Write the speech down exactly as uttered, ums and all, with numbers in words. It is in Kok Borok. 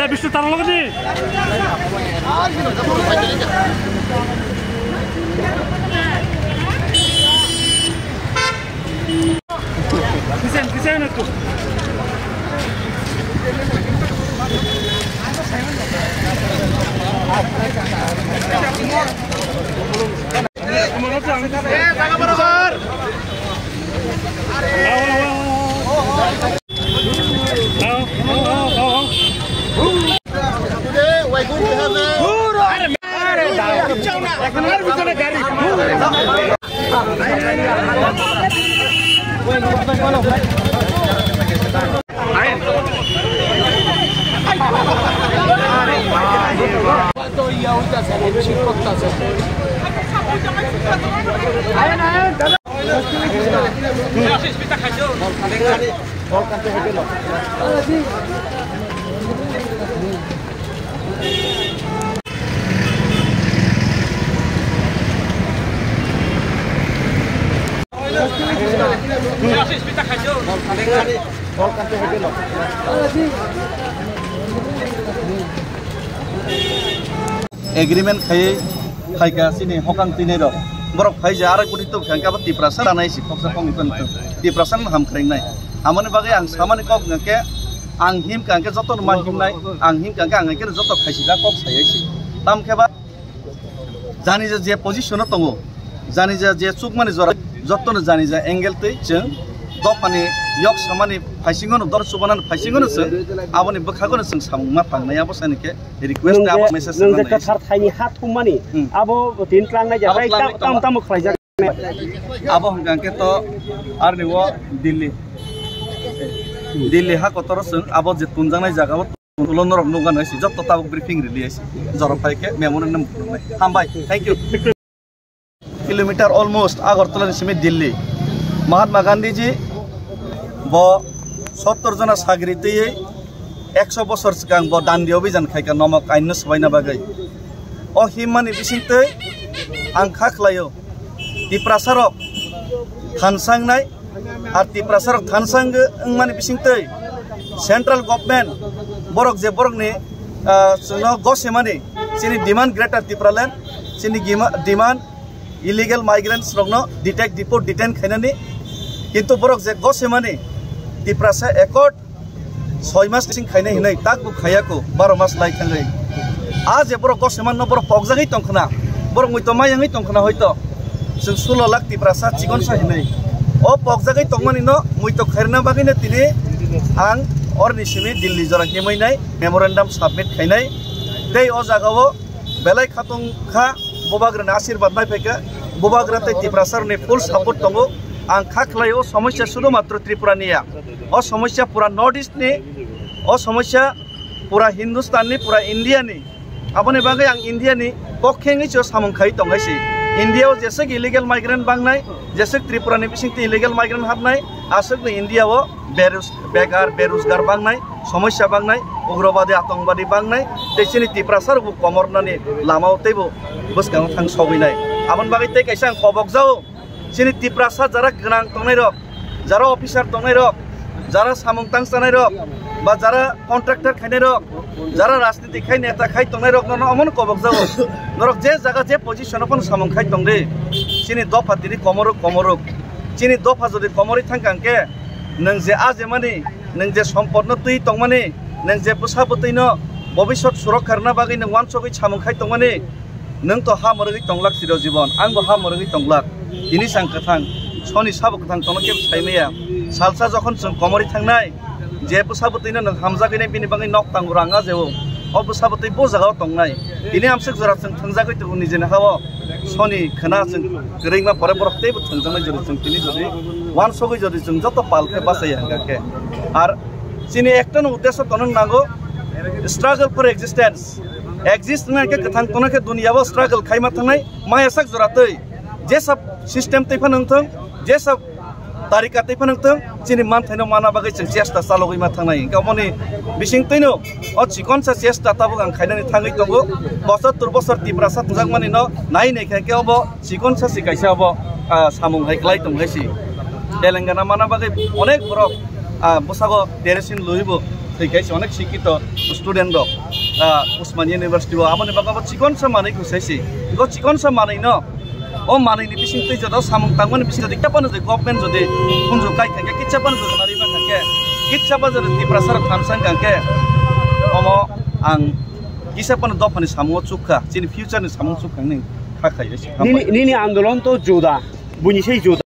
Bishnu tara logo di. Kisen, kisen ekku. Agreement khaiwi phaikha chini hokang twinai rok. Borok phai je arai koti tubkha hwnkhe abo Tiprasa nanai si khoksa khoknwi tong tong. Tiprasa no ham khlainai. Amoni bagwi ang samani kok hwnkhe ang himkha hwnkhe jotono ma himnai, ang himkha hwnkhe ang hwnkhe joto khaisijak kok sai si. Tamkhe ba Jani ja je position o tongo, jani ja je chukmani jora, jotono jani ja angle twi chwng dophani yok samani phaisingo no, dor chubanani phaisingo no chwng aboni bwkhago no chwng samung ma tangnai, abo sani khe request tei abo message nwng je rwnai. Kwthar thaini ha thummani, hmm, abo tin tlangnai ja, abo tei tlangnai tam, tam, tamo khlaijak. Abo hwnkha khe to arni o Delhi, Delhi ha kotoro chwng abo je tunjaknai jaga o Ulo norok nukha nai si, jotto tabuk briefing rili si. Jorok phai khe memorandum phunuknai. Hambai, thank you. Kilometer almost Agartala ni simi Delhi. Mahatma Gandhi ji bo sottor jona sagri twiwi ekso bosor swkang bo Dandi Abhijan khaikha nomok ain no swbaina bagwi. O himmani bisingtwi ang kha khlaio. Tiprasa rok thansangnai, ar Tiprasa rok thansang wngmani bisingtwi central government borok je borokni, ah, chwngno gosemani chini demand Greater Tipraland, chini gima-, demand illegal migrants rokno detect, deport, detain khainani, kintu borok je gosemani Tiprasa Accord soi mas sing khainai hinwi takbo khaiya ko, baro mas lai thangwi. A je borok gosemanno borok pokjagwi tongkhna, borok muito mayangwi tongkhna hoito. Chwng sulo lakh Tiprasa chikonsa hinwi. O pokjagwi tongmani no muito khairna bagwi no tini ang orni simi Delhi jora himwi nai memorandum submit khainai. Tei o jagao belai khatungkha, Bubagrani asirwad nai phaikha, Bubagra tei Tiprasarokni full support tongo. Ang kha khlai o somosya sudu matro Tripura ni ya. O somosya pura North East ni, o somosya pura Hindustan ni, pura India ni. Aboni bagwi ang India ni pokhe wngwi se samung khai tong hai se. India o jeswk illegal migrant bangnai, jeswk Tripura ni bisingtwi illegal migrant hapnai, aswkno India o berus-, begar, beruzgar bangnai, somosya bangnai, ugrobadi, atongobadi bangnai, tei chini Tiprasa rokbo komornani lama o teibo bwskango thang sogwi nai. Aboni bagwi tei kaisa ang kobok jao, chini Tiprasa jara gwnang tongnai rok, jara officer tongnai rok, jara samung tang chanai rok, ba jara contractor khainai rok, jara rajniti khai neta khai tongnai rok no omono kobok jao. Norok je jaga je position o phano samung khai tong di, chini dopha tini komorok komorok. Chini dopha jodi komorwi thang kha hwnkhe, nwng je a je mani, nwng je sompotno twi tongmani, nwng je bwsa bwtwino bobisot surokha rwna bagwi nwng uansugwi samung khai tongmani, nwng to ha mwrwgwi tonglak chiro jibon, angbo ha mwrwgwi tonglak. Tini chang kwthang, soni sabo kwthang tono kebo sai maya. Salsa jokhon chwng komorwi thangnai, je bwsa bwtwino nwng hamjagwi nai bini bagwi nok tango rang a jeo, o bwsa bwtwi bo jagao tongnai. Tini amswk jora chwng thwngjagwi tongo nijeni ha-o. Soni khwna chwng kwrwngma pore borok teibo thwngjaknai jodi chwng tini jodi uansugwi jodi chwng joto pal khe bachai ya hwnkha khe. Ar chini ekta no uddesho tonong nango, struggle for existence. Exist wngna khe kwthang tono khe duniya o struggle khaima thangnai maya sak jora twi. Jesa system twi phano wngthong, jesa tarika tei phano wngthong, chini manthaino mana bagwi chwng chesta chalogwi ma thangnai. Hwnkhe omoni bisingtwino o chikonsa chesta tabuk ang khainani thangwi tongo. Pochottor bosor Tiprasa thwngjakmani no nai nai khe, hwnkhe obo chikonsa si kaisa obo, ah, samung hai klai tong hai si. Telengana mana bagwi onek borok, ah, bwsago terrorism luibo Tei kaisa onek sikito student rok, ah, Osmania University o aboni bagwi bo chikon sa manwi khosai si. Bo chikon sa manwi no, o manwi ni bising twi joto samung tangmani bising jodi kisa phano jodi government jodi khunju kai thangkhe, kisa phano jodi nari ma thangkhe, kisa phano jodi Tiprasa rok thamsang kangkhe, omo ang kisa phano dophani samungo chukha, chini future ni samung chukha hinwi kha khai si. Nini, nini andolon to juda, buini sei juda.